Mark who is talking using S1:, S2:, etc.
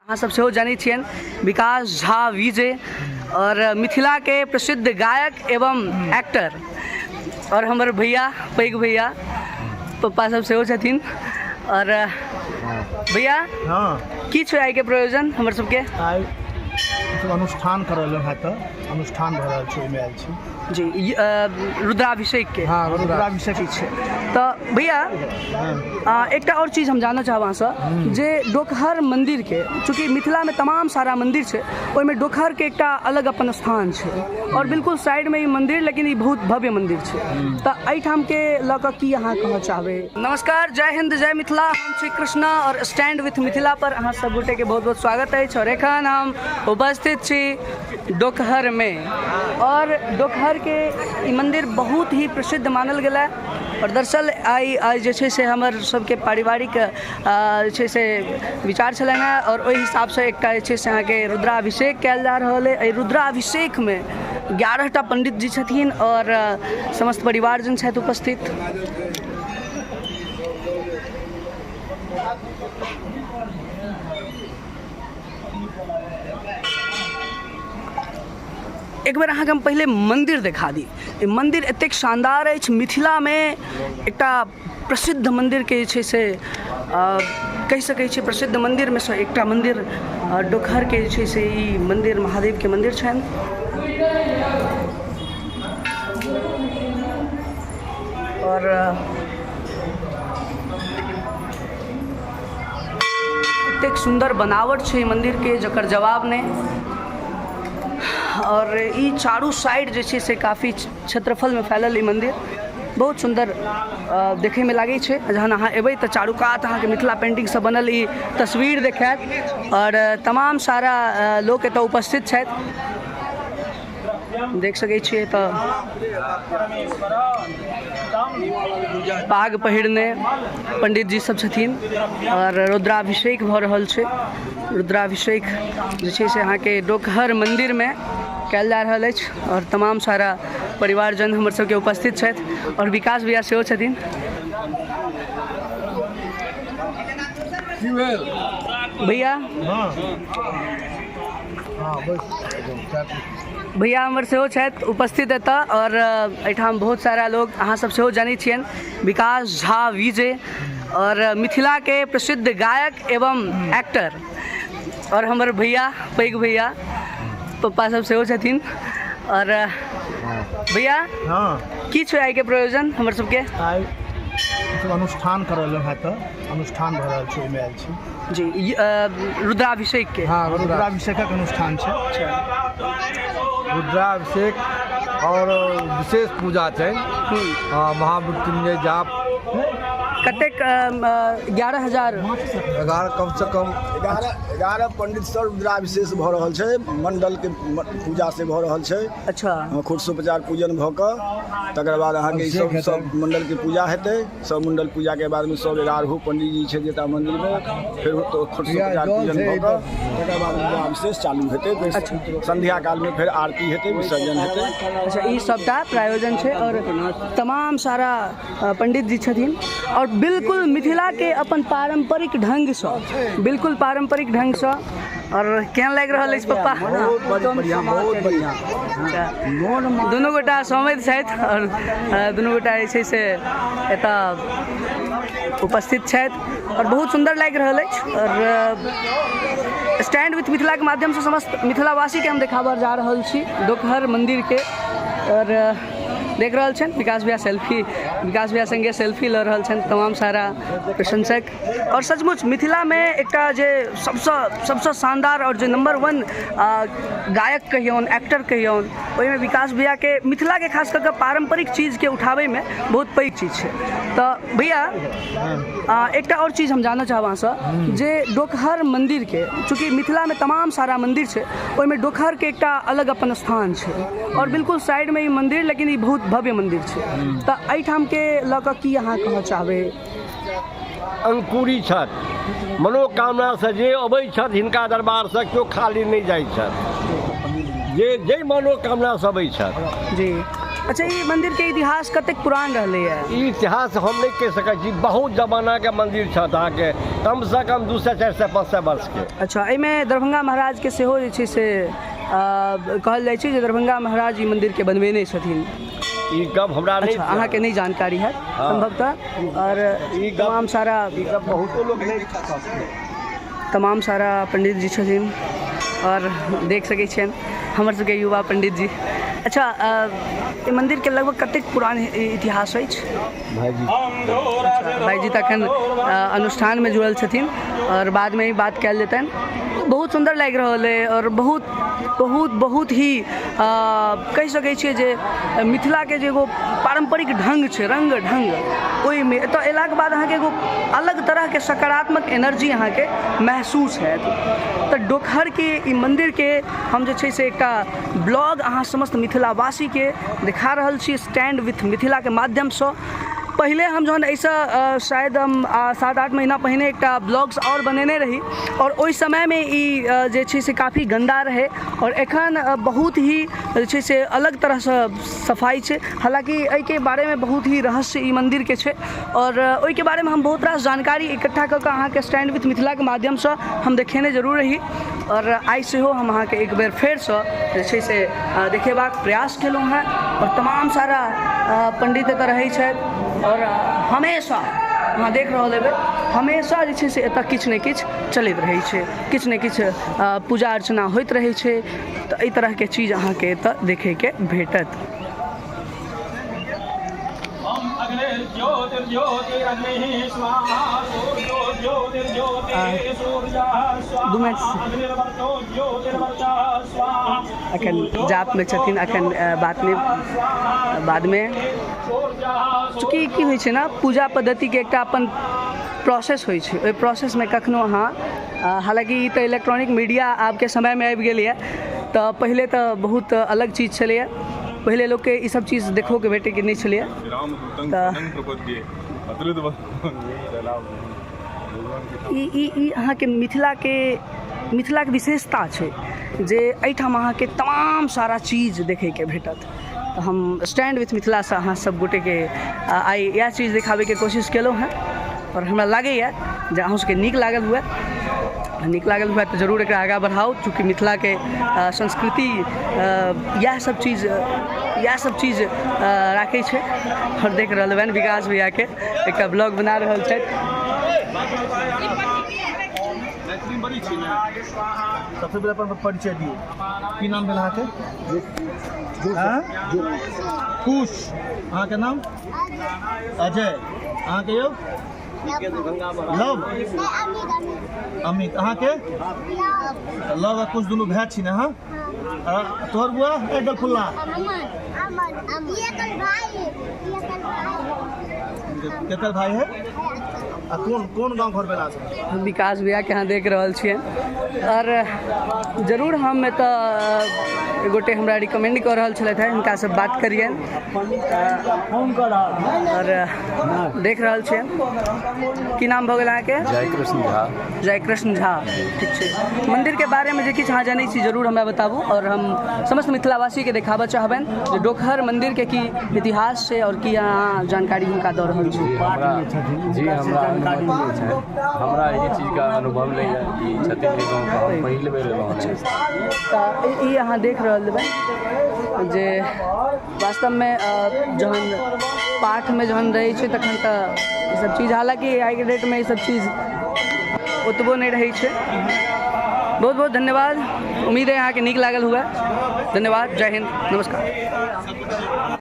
S1: अहाँ सब सेहो जानै छियनि विकास झा विजय आओर मिथिलाके प्रसिद्ध गायक एवं एक्टर आओर हमर भैया, पैघ भैया, पप्पा सब सेहो छथिन। आओर भैया, की छै आइके प्रयोजन हमर सबके?
S2: आइ अनुष्ठान करल है तऽ अनुष्ठान भऽ रहल छै, ओहिमे आयल छी।
S1: जी, रुद्राभिषेक के।
S2: हँ, रुद्राभिषेक
S1: छै। तऽ भैया, एकटा आओर चीज हम जानऽ चाहब अहाँसँ जे डोकहर मन्दिरके, चूँकि मिथिलामे तमाम सारा मन्दिर छै, ओहिमे डोकहरके एकटा अलग अपन स्थान छै आओर बिल्कुल साइडमे ई मन्दिर, लेकिन ई बहुत भव्य मन्दिर छै, तऽ एहिठामके लऽ कऽ की अहाँ कहऽ चाहबै? नमस्कार, जय हिन्द, जय मिथिला। हम छी कृष्णा आओर स्टैंड विथ मिथिला पर अहाँ सब गोटेके बहुत बहुत स्वागत अछि। आओर एखन हम उपस्थित छी डोकहरमे आओर डोकहरके ई मन्दिर बहुत ही प्रसिद्ध मानल गेल है। आओर दरअसल आइ आइ जे छै से हमर सबके पारिवारिक जे छै से विचार छलनि हेँ आओर ओहि हिसाबसँ एकटा जे छै से अहाँके रुद्राभिषेक कयल जा रहल अइ। एहि रुद्राभिषेकमे 11टा पण्डित जी छथिन आओर समस्त परिवारजन छथि उपस्थित। एक बेर अहाँके हम पहिले मन्दिर देखा दी। ई मन्दिर एतेक शानदार अछि, मिथिलामे एकटा प्रसिद्ध मन्दिरके जे छै से कहि सकै छी प्रसिद्ध मन्दिरमे सँ एकटा मन्दिर डोकहरके जे छै से ई मन्दिर महादेवके मन्दिर छनि। आओर एतेक सुन्दर बनावट छै मन्दिरके जकर जवाब नहि। आओर ई चारू साइड जे छै से काफी क्षेत्रफलमे फैलल ई मन्दिर बहुत सुन्दर देखैमे लागै छै। जहन अहाँ एबै तऽ चारू कात अहाँके मिथिला पेन्टिंगसँ बनल ई तस्वीर देखायत। आओर तमाम सारा लोक एतऽ उपस्थित छथि, देख सकै छियै। तऽ पाग पहिरने पंडित जी सब छथिन आओर रुद्राभिषेक भऽ रहल छै। रुद्राभिषेक जे छै से अहाँके डोकहर मन्दिरमे कयल जा रहल अछि आओर तमाम सारा परिवारजन हमर सबके उपस्थित छथि आओर विकास भैया सेहो छथिन। भैया, भैया हमर सेहो छथि उपस्थित एतऽ। आओर एहिठाम बहुत सारा लोग, अहाँ सब सेहो जानै छियनि विकास झा विजय आओर मिथिलाके प्रसिद्ध गायक एवं एक्टर आओर हमर भैया, पैघ भैया, पप्पा सब सेहो छथिन। आओर भैया, की छै आइके प्रयोजन हमर सबके?
S2: आइ अनुष्ठान करल है तऽ अनुष्ठान भऽ रहल छै, ओहिमे आयल छी।
S1: जी, रुद्राभिषेक के।
S2: हँ, रुद्राभिषेकक अनुष्ठान छै।
S3: रुद्राभिषेक आओर विशेष पूजा छै, महामृत्युंजय जाप।
S1: कतेक? 11,000?
S3: 11 कमसँ कम।
S4: 11 पंडित सर रुद्राभिषेक भऽ रहल छै, मण्डलके पूजा से भऽ रहल छै। खुरसोपचार पूजन भऽ कऽ तकर बाद अहाँके ई सब सब मण्डलके पूजा हेतै। सब मण्डल पूजाके बादमे सब 11 पंडीजी छै जेता मन्दिरमे, फेर खुरसोपचार पूजन भऽ कऽ तकर बाद रुद्राभिषेक चालू हेतै। फेर संध्या कालमे फेर आरती हेतै, विसर्जन हेतै।
S1: अच्छा, ई सबटा प्रायोजन छै आओर तमाम सारा पंडित जी छथिन आओर बिल्कुल मिथिलाके अपन पारम्परिक ढङ्गसँ, बिल्कुल पारम्परिक ढङ्गसँ। आओर केहन लागि रहल अछि पप्पा?
S4: बहुत बढ़िआँ, बहुत बढ़िआँ।
S1: दुनू गोटा समेत छथि आओर दुनू गोटा जे छै से एतऽ उपस्थित छथि आओर बहुत सुन्दर लागि रहल अछि। आओर स्टैंड विथ मिथिलाके माध्यमसँ समस्त मिथिलावासीके हम देखाबऽ जा रहल छी डोकहर मन्दिरके। आओर देख रहल छनि विकास भैया सेल्फी, विकास भैया सङ्गे सेल्फी लऽ रहल छनि तमाम सारा प्रशंसक। आओर सचमुच मिथिलामे एकटा जे सबसँ शानदार आओर जे नम्बर 1 गायक कहियौन, एक्टर कहियौन, ओहिमे विकास भैयाके मिथिलाके खास कऽ कऽ पारम्परिक चीजके उठाबैमे बहुत पैघ चीज छै। तऽ भैया, एकटा आओर चीज हम जानऽ चाहब अहाँसँ जे डोकहर मन्दिरके, चूँकि मिथिलामे तमाम सारा मन्दिर छै, ओहिमे डोकहरके एकटा अलग अपन स्थान छै आओर बिल्कुल साइडमे ई मन्दिर, लेकिन ई बहुत भव्य मन्दिर छै, तऽ एहिठामके लऽ कऽ की अहाँ कहऽ चाहबै?
S3: अंकुरी छथि, मनोकामनासँ जे अबै छथि हिनका दरबारसँ केओ खाली नहि जाइ छथि, जे जाहि मनोकामनासँ अबै छथि।
S1: जी, अच्छा, ई मंदिरके इतिहास कतेक पुरान रहलैए?
S3: ई इतिहास हम नहि कहि सकै छी, बहुत जमानाके मन्दिर छथि अहाँके, कमसँ कम 200 400 500 वर्षके।
S1: अच्छा, एहिमे दरभंगा महाराजके सेहो जे छै से कहल जाइ छै जे दरभंगा महाराज ई मन्दिरके बनबेने छथिन।
S3: ई गप हमरा नहि।
S1: अच्छा, अहाँके नहि जानकारी हैत सम्भवतः। आओर
S3: ई गप-
S1: तमाम सारा
S3: ई गप बहुतो लोक नहि।
S1: तमाम सारा पंडित जी छथिन आओर देख सकै छियनि हमर सबके युवा पंडित जी। अच्छा, ई मन्दिरके लगभग कतेक पुरान इतिहास अछि?
S3: भाइजी।
S1: भाइजी तऽ एखन अनुष्ठानमे जुड़ल छथिन आओर बादमे ही बात कयल जेतनि। बहुत सुन्दर लागि रहल अइ आओर बहुत बहुत बहुत ही कहि सकै छियै जे मिथिलाके जे एगो पारम्परिक ढङ्ग छै, रङ्ग ढङ्ग, ओहिमे एतऽ अयलाके बाद अहाँके एगो अलग तरहके सकारात्मक एनर्जी अहाँके महसूस हैत। तऽ डोकहरके ई मन्दिरके हम जे छै से एकटा ब्लॉग अहाँ समस्त मिथिलावासीके देखा रहल छी स्टैंड विथ मिथिलाके माध्यमसँ। पहिले हम जहन एहिसँ शायद हम 7-8 महीना पहिने एकटा ब्लॉग्स आओर बनेने रही आओर ओहि समयमे ई जे छै से काफी गन्दा रहै आओर एखन बहुत ही जे छै से अलग तरहसँ सफाइ छै। हालाँकि एहिके बारेमे बहुत ही रहस्य ई मन्दिरके छै आओर ओहिके बारेमे हम बहुत रास जानकारी इकट्ठा कऽ कऽ अहाँके स्टैंड विथ मिथिलाके माध्यमसँ हम देखेने जरूर रही आओर आइ सेहो हम अहाँके एक बेर फेरसँ जे छै से देखेबाक प्रयास केलहुँ हेँ। आओर तमाम सारा पण्डित एतऽ रहै छथि आओर हमेशा अहाँ देख रहल हेबै हमेशा जे छै से एतऽ किछु ने किछु चलैत रहै छै, किछु ने किछु पूजा अर्चना होइत रहै छै। तऽ एहि तरहके चीज अहाँके एतऽ देखैके भेटत। 2 मिनट, अखन जापमे छथिन, अखन बात नहि बादमे। चूँकि की होइ छै ने, पूजा पद्धतिके एकटा अपन प्रोसेस होइ छै, ओहि प्रोसेसमे कखनो अहाँ, हालाँकि ई तऽ इलेक्ट्रॉनिक मीडिया आबके समयमे आबि गेलैए, तऽ पहिले तऽ बहुत अलग चीज छलैए। पहिले लोकके ई सब चीज देखहोके भेटैके नहि छलैए। तऽ ई ई ई अहाँके मिथिलाके विशेषता छै जे एहिठाम अहाँके तमाम सारा चीज देखैके भेटत। तऽ हम स्टैंड विथ मिथिलासँ अहाँ सब गोटेके आइ इएह चीज देखाबैके कोशिश केलहुँ हेँ आओर हमरा लागैए जे अहूँ सबके नीक लागल हुए। नीक लागल हुए तऽ जरूर एकरा आगाँ बढ़ाउ, चूँकि मिथिलाके संस्कृति इएह सब चीज राखै छै। आओर देख रहल हेबनि विकास भैयाके, एकटा ब्लॉग बना रहल छथि।
S2: सबसँ पहिले अपन परिचय दियौ। की नाम भेल अहाँके? कुश। अहाँके नाम? अजय। अहाँके यौ? लव। अमित। अहाँके? लव आ कुश दुनू भाय छी ने अहाँ? तोहर बुआ ए गलफुल्ला? केकर भाई है आ कोन कोन गाँव घर भेला से?
S1: विकास भैयाके अहाँ देख रहल छियै आओर जरूर हम एतऽ एक गोटे हमरा रिकमेंड कऽ रहल छलथि हेँ, हिनकासँ बात करियनि। आओर देख रहल छियै, की नाम भऽ गेल अहाँके?
S5: जय कृष्ण झा।
S1: जय कृष्ण झा, ठीक छै। मन्दिरके बारेमे जे किछु अहाँ जनै छी जरूर हमरा बताबू आओर हम समस्त मिथिलावासीके देखाबऽ चाहबनि जे डोकहर मन्दिरके की इतिहास छै आओर की अहाँ जानकारी हुनका दऽ रहल छी।
S5: जी, हमरा अनुमति नहि छै, हमरा एहि चीजके अनुभव नहि यऽ। ई छथिन एहि गाँवके, हम पहिल बेर एलहुँ हँ।
S1: तऽ ई अहाँ देख रहल हेबै जे वास्तवमे जहन पाठमे जहन रहै छै तखन तऽ ईसब चीज, हालाँकि आइके डेटमे ईसब चीज ओतबो नहि रहै छै। बहुत बहुत धन्यवाद। उम्मीद है अहाँके नीक लागल हुए। धन्यवाद, जय हिन्द, नमस्कार।